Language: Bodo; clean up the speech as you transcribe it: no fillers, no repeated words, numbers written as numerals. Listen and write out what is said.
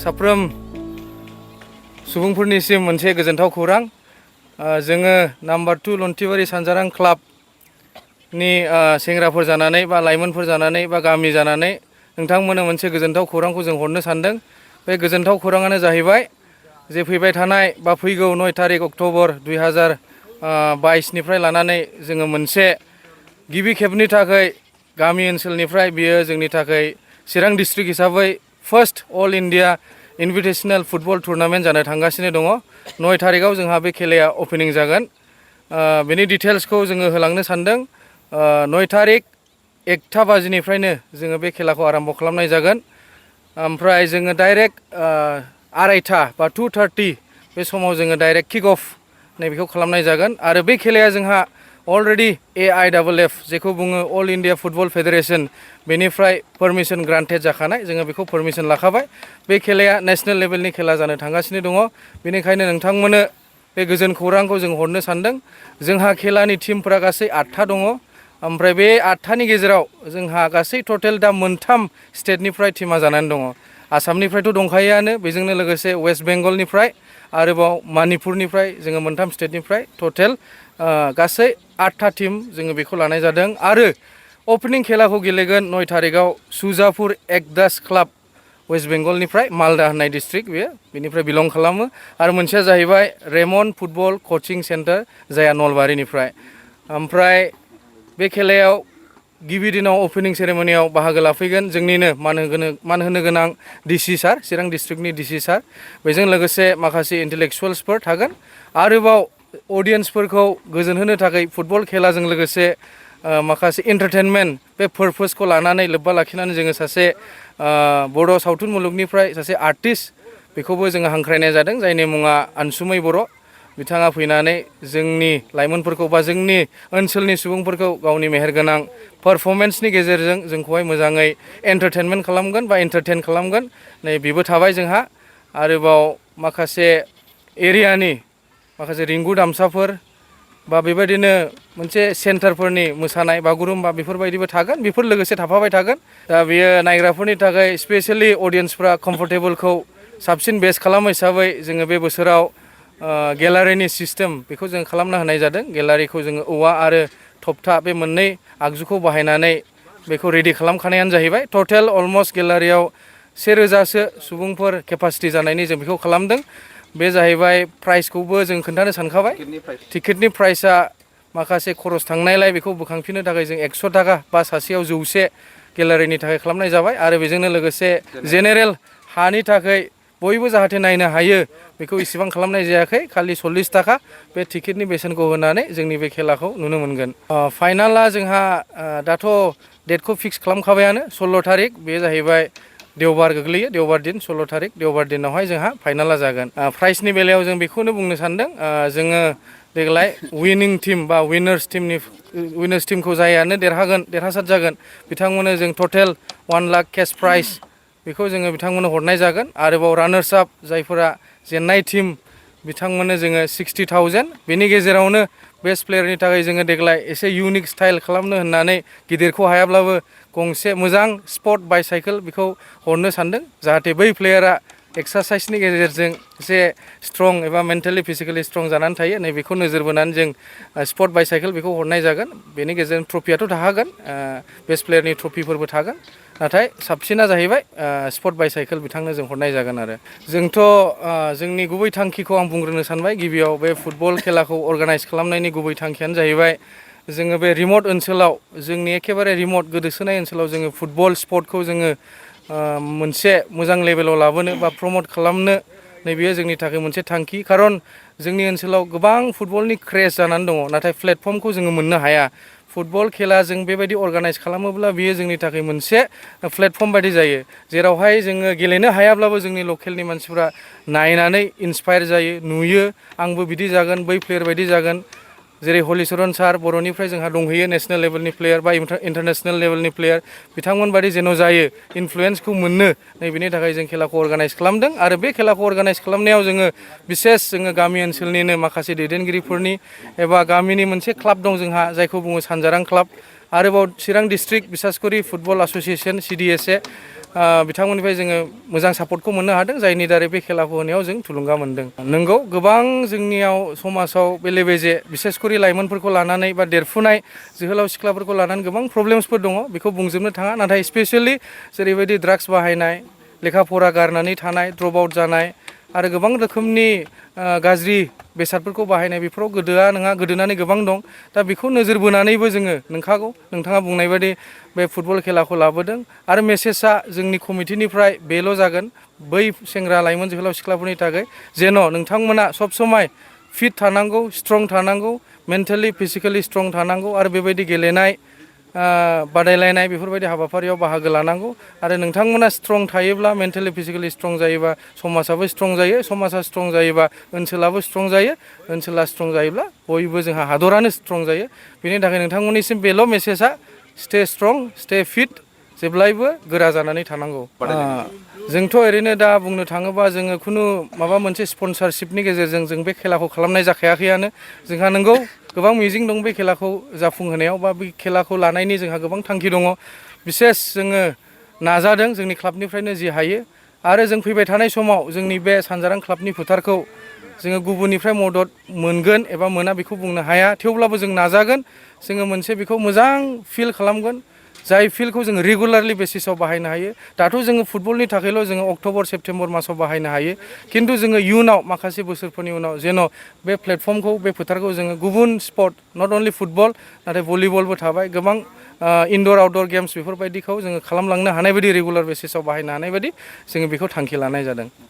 साफ्रोम सुबुंफोरनिसिम मोनसे गोजोनथाव खौरां जोङो नाम्बार 2 लन्थिबारि सानजारां क्लाबनि सेंग्राफोर जानानै बा लाइमोनफोर जानानै बा गामि जानानै नोंथांमोननो मोनसे गोजोनथाव खौरांखौ जों हरनो सानदों। बे गोजोनथाव खौराङानो जाहैबाय जे फैबाय थानाय बा फैगौ 9 तारिख अक्ट'बर 2022निफ्राय लानानै जोङो मोनसे गिबि खेबनि थाखाय गामि ओनसोलनिफ्राय बियो जोंनि थाखाय चिरां डिस्ट्रिक्ट हिसाबै first all India invitational football tournament जानो थांगासिनो दङ। 9 तारिखआव जोंहा बे खेलाया अपेनिं जागोन। बेनि डिटेल्सखौ जोङो होलांनो सानदों। 9 तारिख 1टा बाजिनिफ्रायनो जोङो बे खेलाखौ आराम्भ खालामनाय जागोन। ओमफ्राय जोङो डाइरेक्ट 2:30 बा 2:30 बे समाव जोङो डाइरेक्ट किक अफ नैबेखौ खालामनाय जागोन। आरो बे खेलाया जोंहा अलरेडि AIFF जेखौ बुङो अल इन्डिया फुटबल फेडारेसन बेनिफ्राय पारमिसन ग्रान्टेड जाखानाय, जोङो बेखौ पारमिसन लाखाबाय। बे खेलाया नेसनेल लेभेलनि खेला जानो थांगासिनो दङ। बेनिखायनो नोंथांमोननो बे गोजोन खौरांखौ जों हरनो सानदों। जोंहा खेलानि टिमफोरा गासै 8था दङ। ओमफ्राय बे 8थानि गेजेराव जोंहा गासै टटेल दा 3 स्टेटनिफ्राय टिमा जानानै दङ। आसामनिफ्रायथ' दंखायोआनो, बेजोंनो लोगोसे वेस्ट बेंगलनिफ्राय आरोबाव मणिपुरनिफ्राय जोङो 3 स्टेटनिफ्राय टटेल गासै 8था टिम जोङो बेखौ लानाय जादों। आरो अपेनिं खेलाखौ गेलेगोन 9 तारिखआव सुजापुर एकदास क्लाब वेस्ट बेंगलनिफ्राय, मालदा होननाय डिस्ट्रिक्ट बेनिफ्राय बिलं खालामो। आरो मोनसेया जाहैबाय रेमन फुटबल कचिं सेन्टार जायहा नलबारिनिफ्राय। ओमफ्राय बे खेलायाव गिबि दिनाव अपेनिं सेरेमनियाव बाहागो लाफैगोन जोंनिनो मान होनो गोनां डिसि सार, चिरां डिस्ट्रिक्टनि डिसि सार। बेजों लोगोसे माखासे इन्टेलेक्सुवेल्सफोर थागोन। आरोबाव अडियेन्सफोरखौ गोजोन होनो थाखाय फुटबल खेलाजों लोगोसे माखासे एन्टारटेनमेन्ट बे पारपसखौ लानानै लोब्बा लाखिनानै जोङो सासे बड' सावथुन मुलुगनिफ्राय सासे आर्टिस्ट बेखौबो जोङो हांख्रायनाय जादों, जायनि मुङा अनसुमै बर'। बिथाङा फैनानै जोंनि लाइमोनफोरखौ बा जोंनि ओनसोलनि सुबुंफोरखौ गावनि मेहेरगोनां पारफरमेन्सनि गेजेरजों जोंखौहाय मोजाङै एन्टारटेनमेन्ट खालामगोन बा एन्टारटेन खालामगोन। नै बेबो थाबाय जोंहा। आरोबाव माखासे एरियानि माखासे रिंगु दामसाफोर बा बेबायदिनो मोनसे सेन्टारफोरनि मोसानाय बागुरुम्बा बेफोरबायदिबो थागोन, बेफोर लोगोसे थाफाबाय थागोन। दा बेयो नायग्राफोरनि थाखाय स्पेसियेलि अडियेन्सफ्रा कम्फर्टेबलखौ साबसिन बेस्ट खालामो हिसाबै जोङो बे बोसोराव गेलारिनि सिस्टेम बेखौ जों खालामना होनाय जादों। गेलारिखौ जोङो औवा आरो थप्था बे मोननै आगजुखौ बाहायनानै बेखौ रेडि खालामखानायानो जाहैबाय। टटेल अलमस्ट गेलारियाव 1000सो सुबुंफोर केपासिटि जानायनि जों बेखौ खालामदों। बे जाहैबाय प्राइसखौबो जों खोन्थानो सानखाबाय। टिकेटनि प्राइसा माखासे खरस थांनायलाय बेखौ बोखांफिननो थाखाय जों 100 थाखा बा सासेयाव 100 गेलारिनि थाखाय खालामनाय जाबाय। आरो बेजोंनो लोगोसे जेनेरेल हानि थाखाय बयबो जाहाथे नायनो हायो बेखौ इसेबां खालामनाय जायाखै, खालि 40 थाखा बे टिकेटनि बेसेनखौ होनानै जोंनि बे खेलाखौ नुनो मोनगोन। फाइनाला जोंहा दाथ' डेटखौ फिक्स खालामखाबायानो 16 तारिख, बे जाहैबाय देवबार गोग्लैयो, देवबार दिन 16 तारिख देवबार दिनावहाय जोंहा फाइनाला जागोन। प्राइजनि बेलायाव जों बेखौनो बुंनो सानदों, जोङो देग्लाय विनिं टिम बा विनार्स टिमखौ जायानो देरहासार जागोन बिथांमोननो जों टटेल 1 लाख केस प्राइज बेखौ जोङो बिथांमोननो हरनाय जागोन। आरोबाव रानार्स आप जायफोरा जेननाय टिम बिथांमोननो जोङो 60,000। बेनि गेजेरावनो बेस्ट प्लेयारनि थाखाय जोङो देग्लाय एसे इउनिक स्टाइल खालामनो होननानै गिदिरखौ हायाब्लाबो गंसे मोजां स्पर्ट बाइसाइकेल बेखौ हरनो सानदों, जाहाथे बै प्लेयारा एक्सारसाइसनि गेजेरजों एसे स्ट्रं एबा मेन्टेलि फिजिकेलि स्ट्रं जानानै थायो। नै बेखौ नोजोर बोनानै जों स्पर्ट बाइसाइकेल बेखौ हरनाय जागोन। बेनि गेजेरजों ट्रफियाथ' थाखागोन, बेस्ट प्लेयारनि ट्रफिफोरबो थागोन, नाथाय साबसिना जाहैबाय स्पर्ट बाइसाइकेल बिथांनो जों हरनाय जागोन। आरो जोंथ' जोंनि गुबै थांखिखौ आं बुंग्रोनो सानबाय। गिबियाव बे फुटबल खेलाखौ अर्गानाइज खालामनायनि गुबै थांखियानो जाहैबाय जोङो बे रिमट ओनसोलाव, जोंनि एखेबारे रिमट गोदोसोनाय ओनसोलाव जोङो फुटबल स्पर्टखौ जोङो मोनसे मोजां लेभेलाव लाबोनो बा प्रमट खालामनो, नैबेयो जोंनि थाखाय मोनसे थांखि। खारन जोंनि ओनसोलाव गोबां फुटबलनि क्रेज जानानै दङ, नाथाय प्लेटफर्मखौ जोङो मोननो हाया। फुटबल खेला जों बेबायदि अर्गानाइज खालामोब्ला बियो जोंनि थाखाय मोनसे प्लेटफर्म बायदि जायो, जेरावहाय जोङो गेलेनो हायाब्लाबो जोंनि लकेलनि मानसिफ्रा नायनानै इन्सपायार जायो, नुयो आंबो बिदि जागोन, बै प्लेयार बायदि जागोन। जेरै हलिचरन सार बर'निफ्राय जोंहा दंहैयो नेसनेल लेभेलनि प्लेयार बा इन्टारनेसनेल लेभेलनि प्लेयार, बिथांमोन बादि जेन' जायो, इनफ्लुयेन्सखौ मोननो, नैबेनि थाखाय जों खेलाखौ अर्गानाइज खालामदों। आरो बे खेलाखौ अर्गानाइज खालामनायाव जोङो बिसेस जोङो गामि ओनसोलनिनो माखासे दैदेनगिरिफोरनि एबा गामिनि मोनसे क्लाब दं जोंहा जायखौ बुङो सानजारां क्लाब, आरोबाव चिरां डिस्ट्रिक्ट बिसासकरि फुटबल एस'सिएशन CDSA बिथांमोननिफ्राय जोङो मोजां सापर्टखौ मोननो हादों जायनि दारै बे खेलाखौ होनायाव जों थुलुंगा मोनदों। नंगौ गोबां जोंनियाव समाजाव बेले बेजे बिसेसकरि लाइमोनफोरखौ लानानै बा देरफुनाय जोहोलाव सिख्लाफोरखौ लानानै गोबां प्रब्लेम्सफोर दङ बेखौ बुंजोबनो थाङा नाथाय स्पेसियेलि जेरैबायदि ड्राग्स बाहायनाय लेखा फरा गारनानै थानाय ड्रप आउट जानाय आरो गोबां रोखोमनि गाज्रि बेसादफोरखौ बाहायनाय बेफोराव गोदोआ नङा गोदोनानै गोबां दं दा बेखौ नोजोर बोनानैबो जोङो नंखागौ नोंथाङा बुंनाय बायदि बे फुटबल खेलाखौ लाबोदों आरो मेसेजआ जोंनि कमिटिनिफ्राय बेल' जागोन बै सेंग्रा लाइमोन जोहोलाव सिख्लाफोरनि थाखाय जेन' नोंथांमोना सब समाय फिट थानांगौ स्ट्रं थानांगौ मेन्टेलि फिजिकेलि स्ट्रं थानांगौ आरो बेबायदि गेलेनाय बादायलायनाय बेफोरबायदि हाबाफारियाव बाहागो लानांगौ आरो नोंथांमोना स्ट्रं थायोब्ला मेन्टेलि फिजिकेलि स्ट्रं जायोबा समाजाबो स्ट्रं जायो समाजा स्ट्रं जायोबा ओनसोलाबो स्ट्रं जायो ओनसोला स्ट्रं जायोब्ला बयबो जोंहा हादरानो स्ट्रं जायो बेनि थाखाय नोंथांमोननिसिम बेल' मेसेजआ स्टे स्ट्रं स्टे फिट जेब्लायबो गोरा जानानै थानांगौ। जोंथ' ओरैनो दा बुंनो थाङोबा जोङो खुनु माबा मोनसे स्पन्सारशिपनि गेजेरजों जों बे खेलाखौ खालामनाय जाखायाखैयानो जोंहा नंगौ गोबां मिजिं दं बे खेलाखौ जाफुंहोनायाव बा बे खेलाखौ लानायनि जोंहा गोबां थांखि दङ बिसेस जोङो नाजादों जोंनि क्लाबनिफ्रायनो जि हायो आरो जों फैबाय थानाय समाव जोंनि बे सानजारां क्लाबनि फोथारखौ जोङो गुबुननिफ्राय मदद मोनगोन एबा मोना बेखौ बुंनो हाया थेवब्लाबो जों नाजागोन जोङो मोनसे बेखौ मोजां फिल खालामगोन जाय फिल्डखौ जोङो रेगुलारलि बेसिसाव बाहायनो हायो दाथ' जोङो फुटबलनि थाखायल' जोङो अक्ट'बर सेप्तेम्बर मासाव बाहायनो हायो खिन्थु जोङो इयुनाव माखासे बोसोरफोरनि उनाव जेन' बे प्लेटफर्मखौ बे फोथारखौ जोङो गुबुन स्पर्ट नट अनलि फुटबल नाथाय भलिबलबो थाबाय गोबां इनडर आउटडर गेम्स बेफोरबायदिखौ जोङो खालामलांनो हानाय बायदि रेगुलार बेसिसाव बाहायनो हानाय बायदि जोङो बेखौ थांखि लानाय जादों।